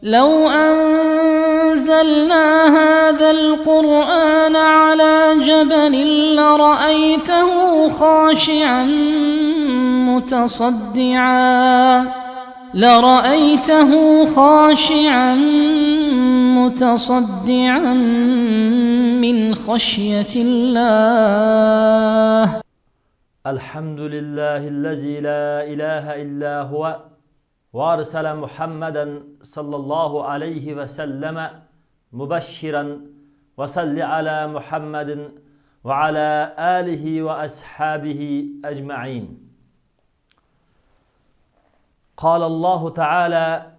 لو أنزلنا هذا القرآن على جبل لرأيته خاشعا متصدعا من خشية الله. الحمد لله الذي لا إله إلا هو وأرسل محمدا صلى الله عليه وسلم مبشرا وصل على محمد وعلى آله وأصحابه أجمعين. قال الله تعالى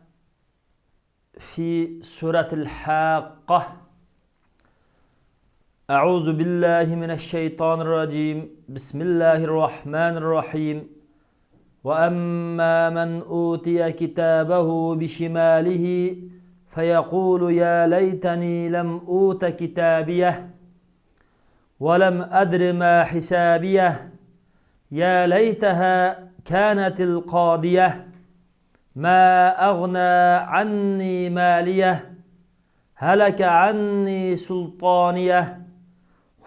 في سورة الحاقة: أعوذ بالله من الشيطان الرجيم، بسم الله الرحمن الرحيم. وأما من أوتي كتابه بشماله فيقول يا ليتني لم أوت كتابيه ولم أدر ما حسابيه يا ليتها كانت القاضية ما أغنى عني ماليه هلك عني سلطانيه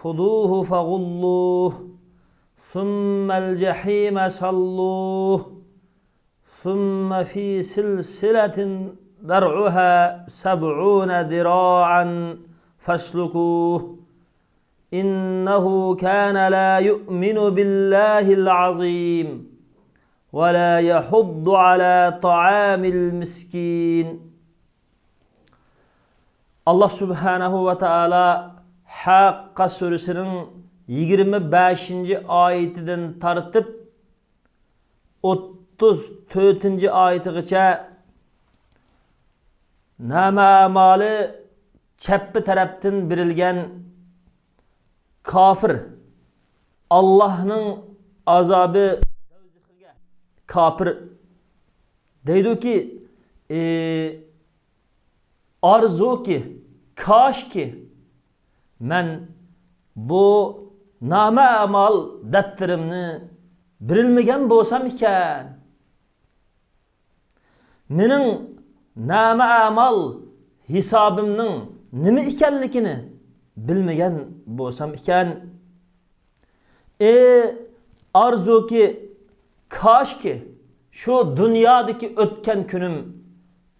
خذوه فغلوه ثم الجحيم صلوه ثم في سلسلة ذرعها 70 ذراعا فاسلكوه إنه كان لا يؤمن بالله العظيم ولا يحض على طعام المسكين. Allah Subhanahu ve Teala Hakka suresinin 25. Ayetinden tartıp 34. Ayetigacha nama amali chappi tarafdan berilgan kafir Allah'ın azabı kafir deydi ki arzu ki kaş ki men bu nama amal daftarimni berilmagan bo'lsam ekan, mening nama amal hisobimning nima ekanligini bilmagan bo'lsam ekan, arzuki kaşki şu dunyodagi o'tgan kunim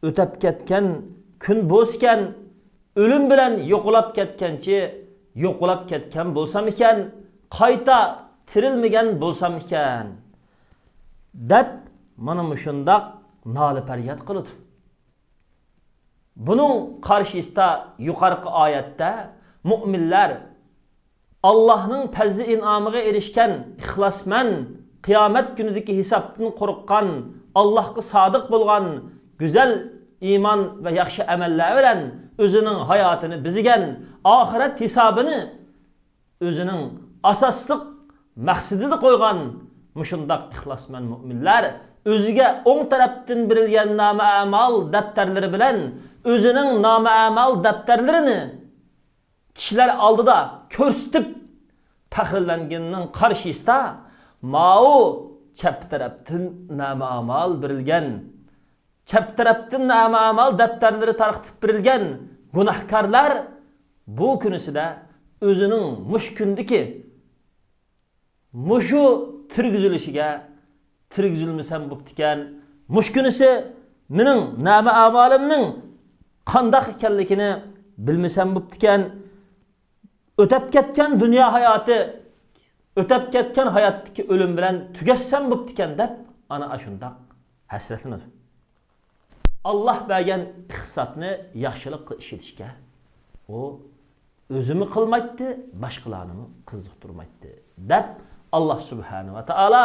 o'tab ketgan kun bo'lsa, o'lim bilan yo'qolib ketganchi yo'qolib ketgan bo'lsam ekan, qayta tirilmagan bo'lsam ekan deb mana shundoq noli faryod qildi. Buning qarshisida yuqorqi oyatda mu'minlar Allohning fazli in'omiga erishgan ixlosman, qiyomat kunidagi hisobdan qo'rqqan, Allohga sodiq bo'lgan, go'zal iymon va yaxshi amallar bilan o'zining hayotini bizigan, oxirat hisobini o'zining asosliq maqsadida qo'ygan mushundaq ixlosman mu'minlar o'ziga o'ng tarafdan berilgan nama amal daftarlari bilan o'zining nama amal daftarlarini kishilar oldida ko'rsatib faxrlanganning qarshisida mao chap tarafdan nama amal berilgan, chap tarafdan nama amal daftarlari tarqitib berilgan gunohkorlar bu kunisida o'zining mush kundiki mushu tirgizilishiga tirgizilmasam bo'ptikan, mush kunisi mening nama amalimning qandoq ekanligini bilmasam bo'ptikan, o'tab ketgan dunyo hayoti, o'tab ketgan hayotdagi o'lim bilan tugashsam bo'ptikan deb ana shundoq hasratlanadi. Allah bergan iqtisodni yaxshilikqa ishlatishga u o'zimi qilmaydi, boshqalarni qiziqtirmaydi deb Allah subhanahu va taolo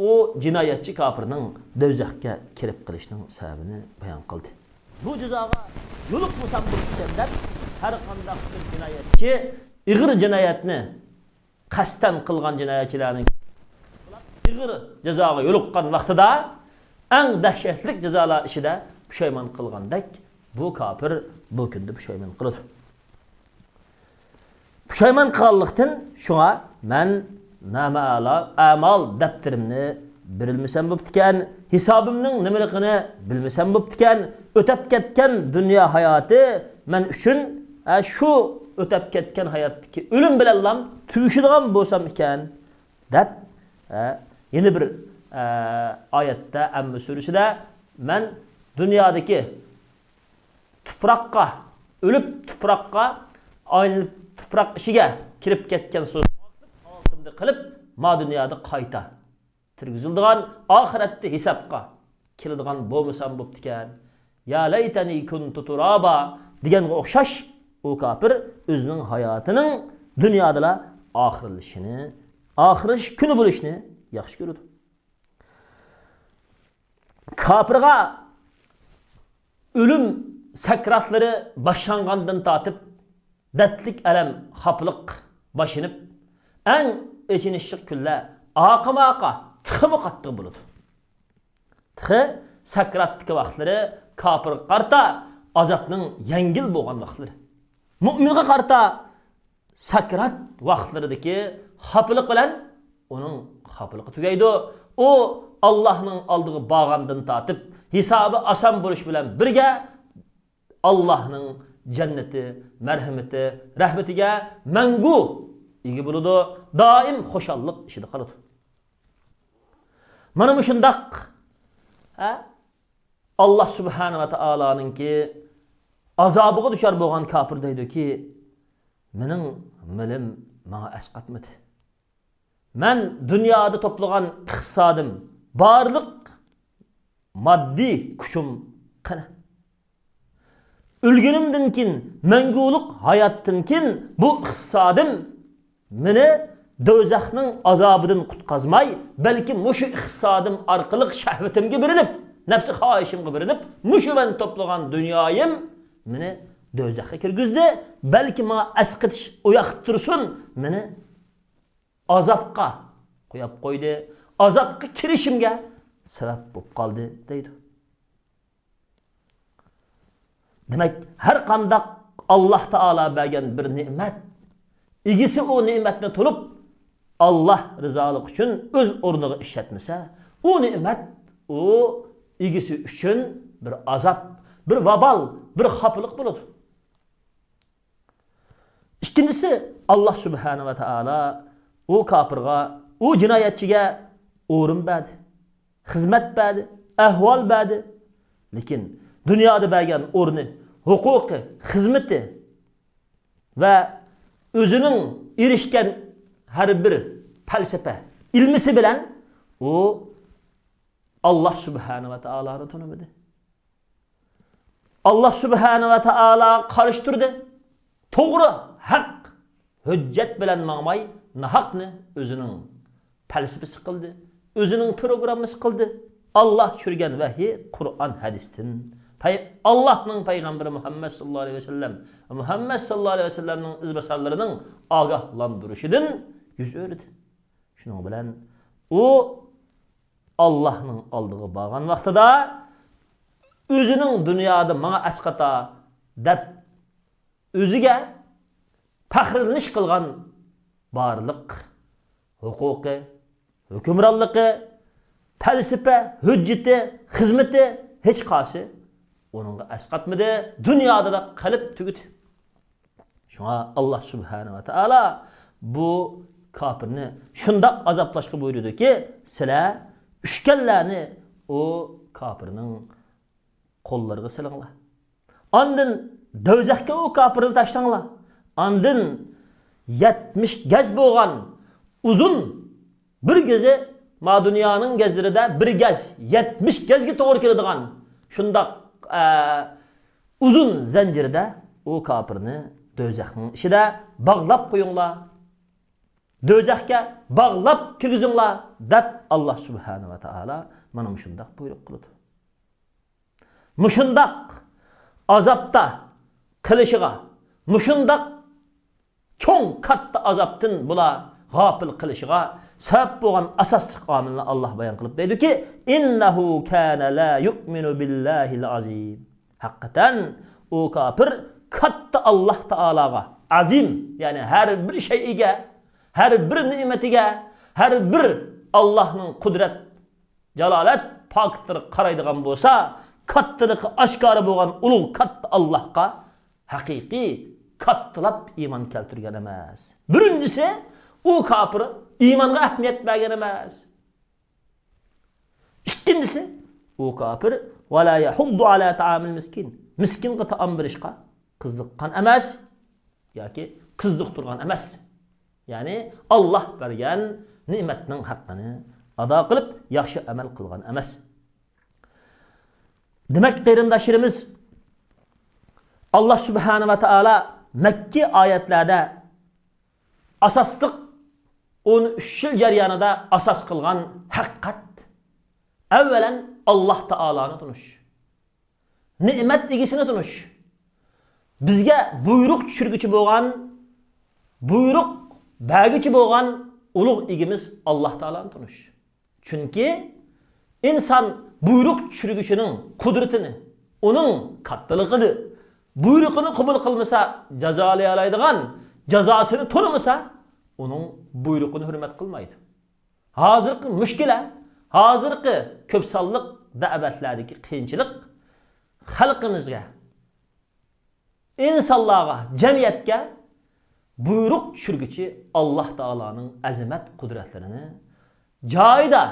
u jinoyatchi kofirning do'zaxga kirib qilishning sababini bayon qildi. Bu jazoga yo'liqmasam bo'ptikan deb har qanday bir jinoyatchi ig'ir jinoyatni qasddan qilgan jinoyatchilarning ig'ir jazoga yo'liqqan vaqtida eng dahshatli jazolar ichida pushaymon qilgandek bu kofir bu kunda pushaymon qiladi. Pushaymon qilganlikdan shunga men nama amal daftarimni berilmasam bo'ptikan, hisobimning nimaligini bilmasam bo'ptikan, O'tab ketgan dunyo hayoti men uchun shu o'tab ketgan hayotdagi o'lim bilan tugashadigan bo'lsam ekan deb yana bir oyatda Amma surasida men dunyodagi tuproqqa o'lib tuproqqa aylanib tuproq ishiga kirib ketgan so'z hotimni qilib ma dunyoda qayta tirgizildigan oxiratda hisobga keladigan bo'lmasam bo'pti ekan. Ya laytani kuntu turaba deganga o'xshash u kofir o'zining hayotining dunyoda oxirlashini, oxirish kuni bo'lishini yaxshi ko'radi. Kofirga o'lim sakratlari boshlangandan tortib dardlik alam, xapliq boshlanib, eng achinishli kunlar oqima-oqa tiximi qattiq bo'ladi. Tixi sakratdagi vaqtlari kofirga qarta azobning yengil bo'lgan vaqtlari. Mo'minga qarta sakrat vaqtlaridagi xapliq bilan uning xapligi tugaydi. U Allohning oldiga borgandan tortib hisobi oson bo'lish bilan birga Allohning jannati, marhamati, rahmatiga mangu ega bo'ladi, doim xushalliq ichida qoladi. Mana shundoq Alloh subhanahu va taoloninki azobiga duchor bo'lgan kofir deydiki, mening milim menga asqatmadi. Men dunyoda to'plagan iqtisodim, barliq moddiy kuchim qani? O'lganimdan keyin, mangulik hayotdan keyin bu iqtisodim meni do'zaxning azobidan qutqazmay, balki mushu iqtisodim orqali shahvatimga berilib, nafsi xohishimga berilib, mushu men to'plagan dunyoyim meni do'zaxga kirgizdi, balki menga asqitish uyoq tursin, meni azobga qo'yib qo'ydi, azobga kirishimga sabab bo'lib qoldi deydi. Demak, har qanday Alloh taolo bergan bir ne'mat, egisi u ne'matni to'lib Alloh rizoligi uchun o'z o'rniga ishlatmasa, u ne'mat u egisi uchun bir azob, bir vabal, bir xapliq bo'ladi. Ikkinchisi, Alloh subhanahu va taolo u kofirga, u jinoyatchiga o'rin berdi, xizmat berdi, ahvol berdi. Lekin dunyoda bergan o'rni, huquqi, xizmati va o'zining erishgan har bir falsafa ilmisi bilan u Alloh subhanahu va taoloni tanimadi. Alloh subhanahu va taolo qarshi turdi. To'g'ri, haq hujjat bilan mangmay nahaqni o'zining falsafasi qildi, o'zining programmasi qildi. Alloh tushirgan vahiy Qur'on hadisdan, Allohning payg'ambari Muhammad sallallohu alayhi vasallam, Muhammad sallallohu alayhi vasallamning izbosarlarining ogohlantirishidan yuz o'rdi. Shuning bilan u Allohning oldiga borgan vaqtida o'zining dunyoda menga asqata deb o'ziga faxrlanish qilgan barliq huquqi, hukmronligi, falsafa, hujjati, xizmati hech qaysi uningga asqatmadi, dunyoda da qilib tugdi. Shunga Alloh subhanahu va taolo bu kofirni shundoq azoblashga buyurdiki, sizlar uchganlarni u kofirning qo'llariga silinglar. Ondan do'zaxga u kofirni tashlanglar. Ondan 70 gaz bo'lgan uzun bir gezi ma dunyoning gazlarida bir gaz 70 gazga to'g'ri keladigan shundoq uzun zanjirda u kofirni do'zaxning ichida bog'lab qo'yinglar, do'zaxga bog'lab kirgizinglar deb Alloh subhanahu va taolo mana shundoq buyruq qildi. Mushundoq azobda qilishiga, mushundoq cho'ng katta azobdan bular g'ofil qilishiga sabab bo'lgan asosli omilni Alloh bayon qilib deydiki, innahu kana la yu'minu billahil azim. Haqiqatan u kofir katta Alloh taologa azim, ya'ni har bir shay'iga, har bir ne'matiga, har bir Allohning qudrat, jalolat, poklig'iga qaraydigan bo'lsa, kattaligi oshkora bo'lgan ulug' katta Allohga haqiqiy kattalab iymon keltirgan emas. Birinchisi, u kofir iymonga ahamiyat bergan emas. Ikkinchisi, u kofir va la yahuddu ala ta'amil miskin. Miskinga taom berishga qiziqqan emas yoki qiziqtirgan emas. Ya'ni Alloh bergan ne'matning haqqini ado qilib yaxshi amal qilgan emas. Demak, qarindoshlarimiz, Alloh subhanahu va taolo Makka oyatlarda asosliq 13 yil jarayonida asos qilgan haqiqat avvalan Alloh taoloni tunish, ne'mat egasini tunish, bizga buyruq tushirguchi bo'lgan, buyruq berguchi bo'lgan ulug' egimiz Alloh taoloni tunish. Chunki inson buyruq tushirguchining qudratini, uning kattaligini, buyruqini qabul qilmasa jazolay oladigan, jazosini to'lamasa uning buyruqini hurmat qilmaydi. Hozirgi mushkula, hozirgi ko'p sonliq da'vatlardagi qiyinchilik xalqimizga, insonlarga, jamiyatga buyruq tushirguchi Alloh taoloning azamat qudratlarini joyida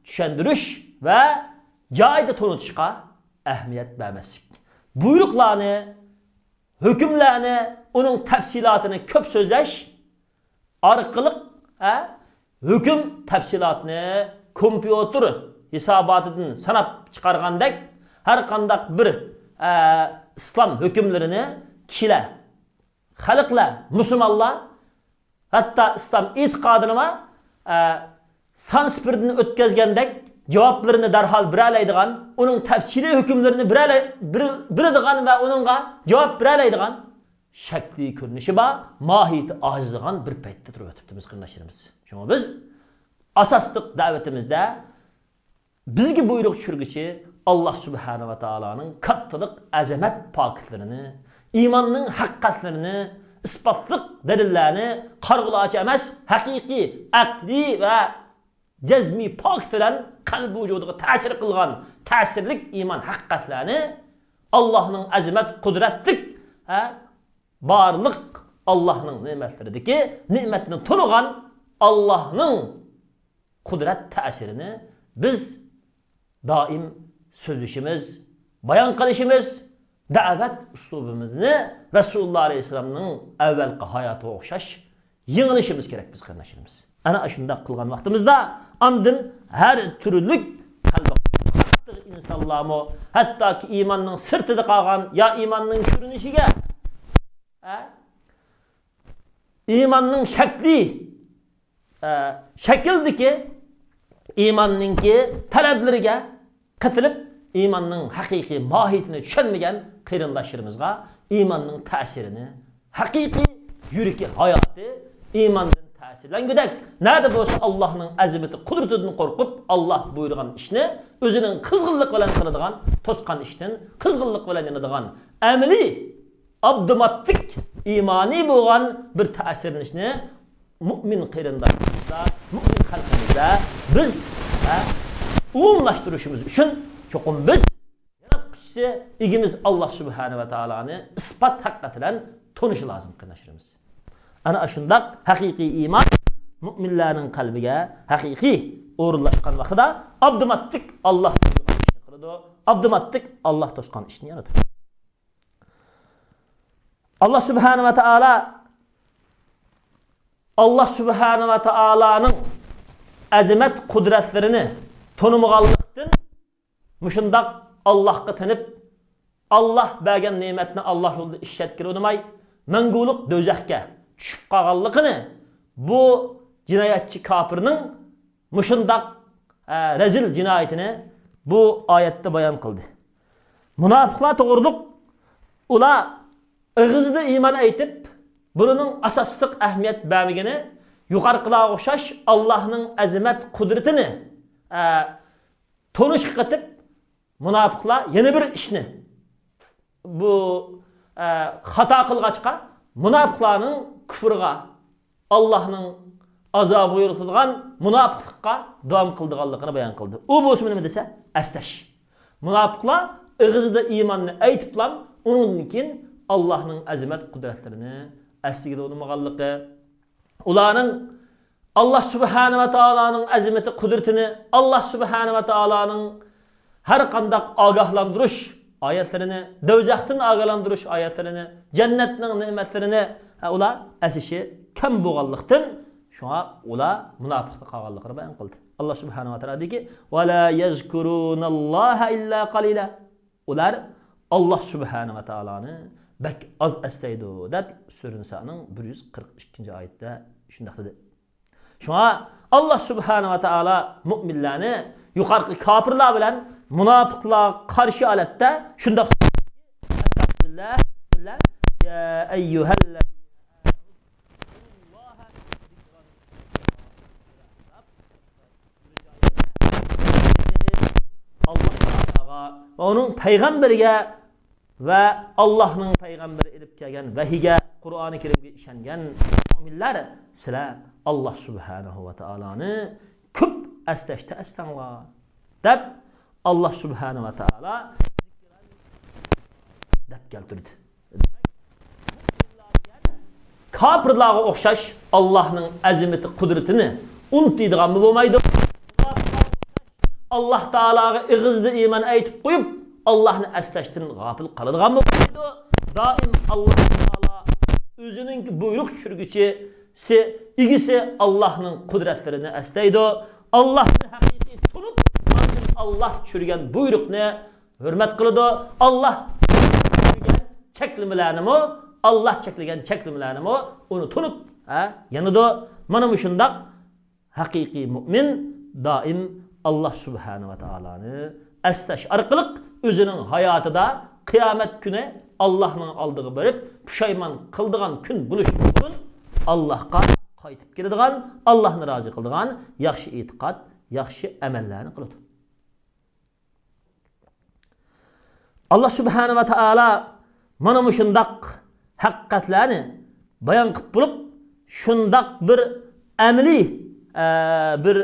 tushuntirish va joyida tunutishga ahamiyat bermaslik. Buyruqlarni, hukmlarni, uning tafsilotini ko'p so'zlash orqali hukm tafsilotini kompyuter hisobotidan sanab chiqargandek har qanday bir islom hukmlarini kishilar, xalqlar, musulmonlar hatto islom e'tiqodini san sifridan o'tkazgandek javoblarini darhol bera oladigan, uning tafsiliy hukmlarini biladigan va uningga javob bera oladigan shakli ko'rinishi bor, mohiyati ojizlagan bir paytda turib o'tibmiz qarindoshlarimiz. Shunga biz asosliq da'vatimizda bizga buyruq tushirguchi Alloh subhanahu va taoloning kattalik azamat pokitlarini, iymonning haqiqatlarini, isbotliq dalillarni qarg'ularcha emas, haqiqiy, aqliy va jazmiy pok bilan qalb vujudiga ta'sir qilgan ta'sirlik iymon haqiqatlarini Allohning azamat qudratlik barliq Allohning ne'matlaridagi ne'matni to'lig'an Allohning qudrat ta'sirini biz doim so'zlashimiz, bayon qilishimiz, da'vat uslubimizni Rasululloh alayhissalomning avvalgi hayotiga o'xshash yengilishimiz kerak biz qarindoshlarimiz. Ana shunday qilgan vaqtimizda andin har turlik qalbi qattiq insonlarmi, hattoki iymonning sirtida qolgan yo iymonning ko'rinishiga, iymonning shakli shakldagi iymonninki talablariga qatilib iymonning haqiqiy mohiyatini tushunmagan qarindoshlarimizga iymonning ta'sirini, haqiqiy yuragi hayoti iymondan ta'sirlangudak, nada bo'lsa Allohning azimati qudratidan qo'rqib, Alloh buyurgan ishni o'zining qizg'inlik bilan qiladigan, to'sqan ishdan qizg'inlik bilan yanadigan amaliy avtomatik iymoniy bo'lgan bir ta'sirlanishni mu'min qarindoshlarimizda, mu'min xalqimizda biz umumlashtirishimiz uchun cho'qim biz yaratquchisi egimiz Alloh subhanahu va taoloni isbot haqiqati bilan tonishi lozim qarindoshlarimiz. Ana shundoq haqiqiy iymon mu'minlarning qalbiga haqiqiy o'rinlashgan vaqtida avtomatik Alloh ishni qiladi, avtomatik Alloh to'sgan ishni yaratadi. Alloh subhanahu va taolo Alloh subhanahu va taoloning azamat qudratlarini tonimaganlikdan mushundoq Allohga tinib, Alloh bergan ne'matni Alloh yo'lida ishlatgirmay, manguliq do'zaxga tushib qolganligini bu jinoyatchi kofirning mushundoq razil jinoyatini bu oyatda bayon qildi. Munofiqlar to'g'riliq ular og'zida iymon aytib, buning asosliq ahamiyat bermagani yuqoriqilarga o'xshash Allohning azamat qudratini tonishga qatib, munofiqlar yana bir ishni bu xato qilg'achqa munofiqlarning kufrga, Allohning azobi yo'lqilgan munofiqlikqa davom qildiganligini bayon qildi. U bo'lsa nima desa, astash. Munofiqlar ig'zida iymonni aytiblam undan keyin Allohning azamat qudratlarini asliga olmaganligi, ularning Alloh subhanahu va taoloning azamati qudratini, Alloh subhanahu va taoloning har qanday ogohlantirish oyatlarini, do'zaxdan ogohlantirish oyatlarini, jannatning ne'matlarini ular asishi kam bo'lganlikdan shunga ular munofiqda qolganligini bayon qildi. Alloh subhanahu va taolo deyki: "Va la yazkurunalloha illa qalila." Ular Alloh subhanahu va taoloni bak oz aslaydi deb Sura Nisoning 142-oyatda shunday dedi. Shunga Alloh subhanahu va taolo mu'minlarni yuqorqi kofirlar bilan munofiqlar qarshi holatda shunday: "Astagfirullah, ya ayyuhal Alloh taologa va uning payg'ambariga va Allohning payg'ambari ilib kelgan vahiyga, Qur'oni Karimga ishongan mu'minlar, sizlar Alloh subhanahu va taoloni ko'p aslashda aslanglar deb Alloh subhanahu va taolo deb keltirdi. Kofirlarga o'xshash Allohning azimati, qudratini unutadiganmi bo'lmaydi. Alloh taologa ig'izda iymon aytib qo'yib, Allohni aslashdan g'ofil qoladigan bo'lmaydi. Doim Alloh taolo o'zining buyruq tushirguchisi, egisi Allohning qudratlarini aslaydi. Allohni haqiqiy tunib, Alloh tushirgan buyruqni hurmat qiladi. Alloh tushirgan cheklamalarni, Alloh cheklagan cheklamalarni uni tunib, yanida mana shundoq haqiqiy mu'min doim Alloh subhanahu va taoloni aslash orqali o'zining hayotida qiyomat kuni Allohning oldiga borib pushaymon qildigan kun bo'lishi uchun Allohga qaytib keladigan, Allohni rozi qiladigan yaxshi e'tiqod, yaxshi amallarni qiladi. Alloh subhanahu va taolo mana shundoq haqiqatlarni bayon qilib bo'lib, shundoq bir amaliy bir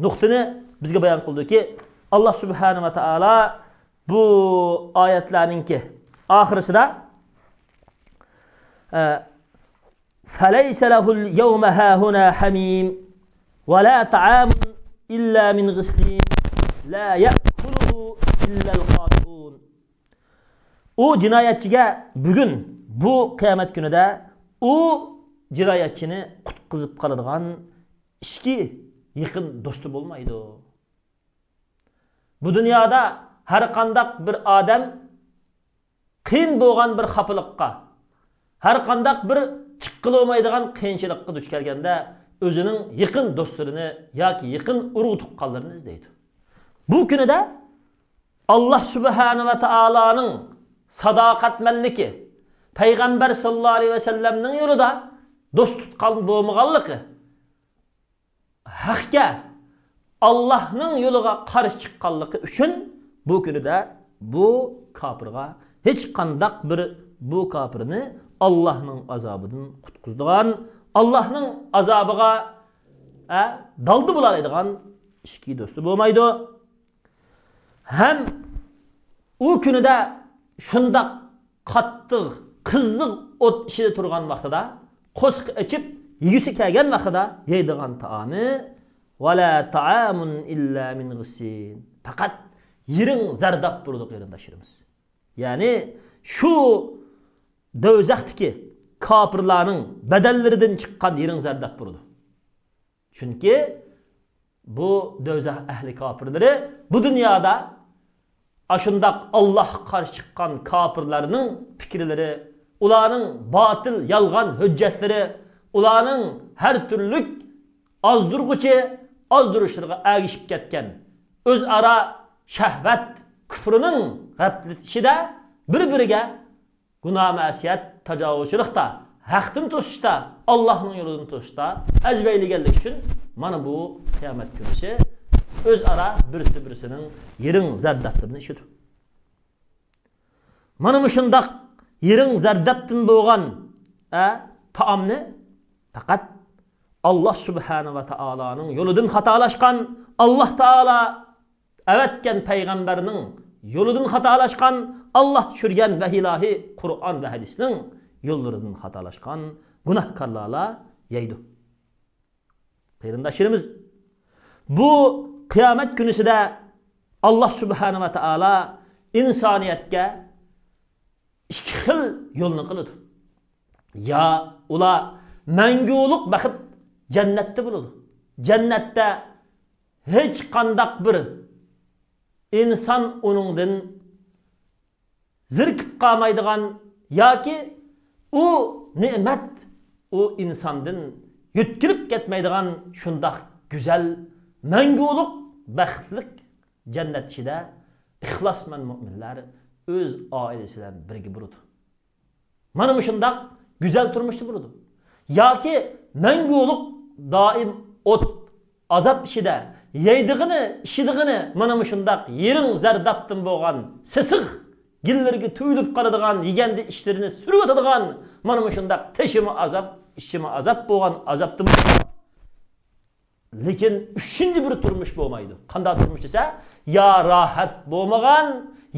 nuqtani bizga bayon qildiki, Alloh subhanahu va taolo bu oyatlarninki oxirisida فَلَيْسَ لَهُ الْيَوْمَ هَاهُنَا حَمِيمٌ وَلَا طَعَامٌ إِلَّا مِنْ غِسْلِينٍ لَا يَأْكُلُهُ إِلَّا الْخَاطِئُونَ. U jinoyatchiga bugun bu qiyomat kunida u jinoyatchini qutqizib qoladigan ishki yaqin do'sti bo'lmaydi. Bu dunyoda har qandaq bir odam qiyin bo'lgan bir xafalikqa, har qandaq bir chiqqilolmaydigan qiyinchilikqa duch kelganda o'zining yaqin do'stlarini yoki yaqin urug' tuqqanlarini izlaydi. Bu kunida Alloh subhanahu va taoloning sadoqatmanligi, payg'ambar sallallohu alayhi vasallamning yo'lida do'st tutgan bo'lmaganligi, haqga, Allohning yo'liga qarshi chiqqanligi uchun bu kunida bu kofirga hech qandaq bir bu kofirni Allohning azobidan qutqizdigan, Allohning azobiga daldi bo'ladigan ishki do'sti bo'lmaydi. Ham u kunida shundoq qattiq, qizziq o't ichida turgan vaqtida, qo'sq ichib yegisi kelgan vaqtida yeydigan taomi va la ta'amun illa min g'isin. Faqat yerin zardab bo'ladi qarindoshlarimiz. Ya'ni shu do'zaxdagi kofirlarning badallaridan chiqqan yerin zardab bo'ladi. Chunki bu do'zax ahli kofirlari bu dunyoda ashundaq Alloh qarshi chiqqan kofirlarning fikrlari, ularning botil, yolg'on hujjatlari, ularning har turlik ozdirg'uchi ozdirishlarga ergishib ketgan o'zaro shahvat kufrining g'aflat ichida bir-biriga gunoh ma'siyat tajovuzchilikda, haqdan to'sishda, Allohning yo'lidan to'sishda ajbaylaganlik uchun mana bu qiyomat kunisi o'zaro birisi birisining yerin zardabini ichidi. Mana shundoq yerin zardabdan bo'lgan taomni faqat Alloh subhanahu va taoloning yo'lidan xatolashgan, Alloh taolo avatgan payg'ambarning yo'lidan xatolashgan, Alloh tushirgan vahiy Qur'on va hadisning yo'llaridan xatolashgan gunohkorlarla yeydi. Qarindoshlarimiz, bu qiyomat kunisida Alloh subhanahu va taolo insoniyatga ikki xil yo'lni qiladi. Ya ular mangulik baxt jannatda bo'ladi. Jannatda hech qandaq bir inson uningdan zirkib qolmaydigan yoki u ne'mat u insondan yutkilib ketmaydigan shundoq go'zal mangulik baxtlik jannat ichida ixlosmand mo'minlar o'z oilasi bilan birga bo'ladi. Mana shundoq go'zal turmushda bo'ladi. Yoki mangulik doim o't azob ichida yeydig'ini, ichidig'ini mana shundoq yerin zardabdan bo'lgan sisiq gillarga tuyulib qoladigan, yeganda ishlarini surib o'tadigan mana shundoq teshimi azob, ichimi azob bo'lgan azobdan. Lekin uchinchi bir turmush bo'lmaydi. Qanday turmush desa, yo rohat bo'lmagan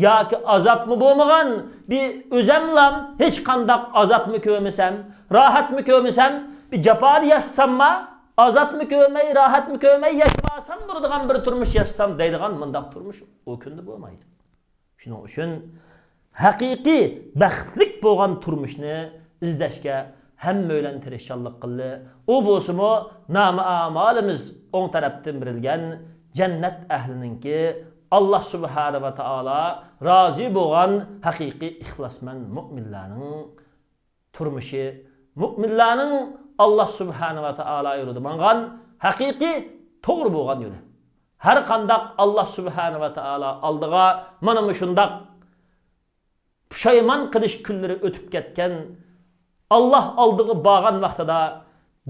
yoki azobmi bo'lmagan, bir o'zimlam hech qandaq azobmi ko'rmasam, rohatmi ko'rmasam, bir jafoni yashsamma, azobmi ko'rmay, rohatmi ko'rmay yashamasam bo'ladigan bir turmush yashasam deydigan mundaq turmush u kunda bo'lmaydi. Shuning uchun haqiqiy baxtlik bo'lgan turmushni izlashga hamma bilan tirishchanlik qildi. U bo'lsa-mu nomi amalimiz o'ng tarafdan berilgan jannat ahlininki Alloh subhanahu va taolo rozi bo'lgan haqiqiy ixlosmand mo'minlarning turmushi, mo'minlarning Alloh subhanahu va taolo yo'lida mangan haqiqiy to'g'ri bo'lgan yo'li. Har qandaq Alloh subhanahu va taolo oldiga mana shundoq pushaymon qilish kunlari o'tib ketgan, Alloh oldiga borgan vaqtida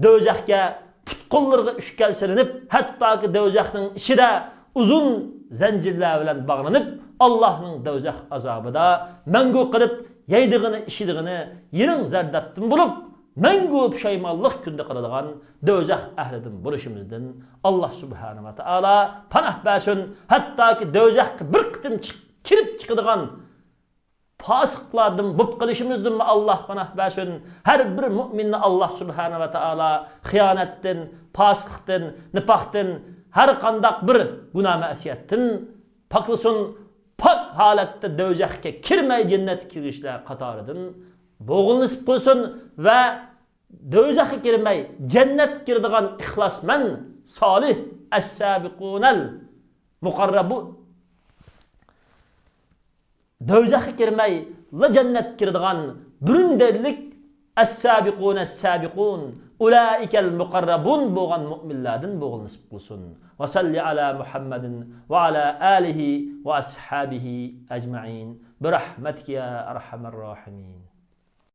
do'zaxga put qo'llarga ushkal silinib, hattoki do'zaxning ichida uzun zanjirlar bilan bog'lanib, Allohning do'zax azobida mangu qilib yeydig'ini, ichidig'ini yerin zardabdan bo'lib, mangu pushaymonlik kunda qiladigan do'zax ahlidan bo'lishimizdan Alloh subhanahu va taolo panoh bersin. Hattoki do'zaxga bir qitim kirib chiqadigan fasiqlardan bo'lib qilishimizdan Alloh panoh bersin. Har bir mo'minni Alloh subhanahu va taolo xiyonatdan, fasiqlikdan, nifoqdan, har qandaq bir gunoh ma'siyatdan poklasin. Pok holatda do'zaxga kirmay jannatga kirishlar qatoridan bo'g'il nasib qilsin va do'zaxga kirmay jannatga kiradigan ixlosmand solih as-sabiqunal muqarrabu, do'zaxga kirmay la jannatga kiradigan burunderlik as-sabiqun as-sabiqun ulaikal muqarrabun bo'lgan mo'minlardan bo'g'il nasib qilsin. Va salli ala Muhammadin va ala alihi va ashabihi ajmain bi rahmatika ya arhamar rohimin.